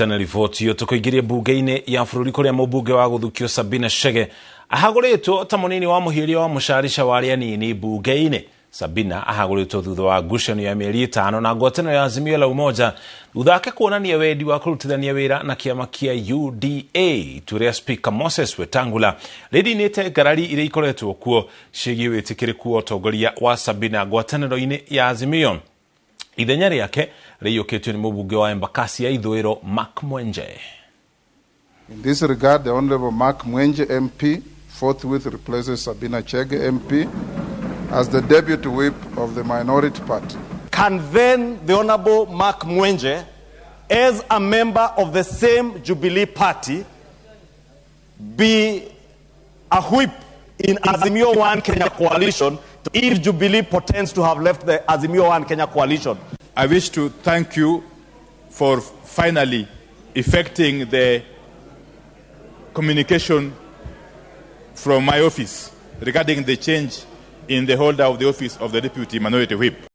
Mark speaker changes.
Speaker 1: Na riboti iyo tukuingirie mbunge-inĩ ya bũrũri kũrĩa mũmbunge wa gũthukio Sabina Chege ahagũrĩtwo ta mũnini wa mũhiĩria wa mũcarica wa arĩa anini mbunge-inĩ. Sabina ahagũrĩtwo thutha wa ngucanio ya mĩeri 5 na ngwatanĩro ya Azimio la Umoja thutha wake kuonania wendi wa kũrutithania wĩra na kĩama kĩa UDA. Itua rĩa Speaker Moses Wetangula rĩninĩte ngarari iria ikoretwo kuo ciĩgiĩ wĩtĩkĩrĩku wa ũtongoria wa Sabina ngwatanĩro-inĩ ya Azimio. Ithenya rĩake rĩiyũkĩtio nĩ mũmbunge wa Embakasi ya Ithũĩro Mark Mwenje.
Speaker 2: In this regard, the Honorable Mark Mwenje MP forthwith replaces Sabina Chege MP as the deputy whip of the minority party.
Speaker 3: Can then the Honorable Mark Mwenje, as a member of the same Jubilee Party, be a whip in Azimio One Kenya coalition if Jubilee pretends to have left the Azimio One Kenya coalition?
Speaker 4: I wish to thank you for finally effecting the communication from my office regarding the change in the holder of the office of the Deputy Minority Whip.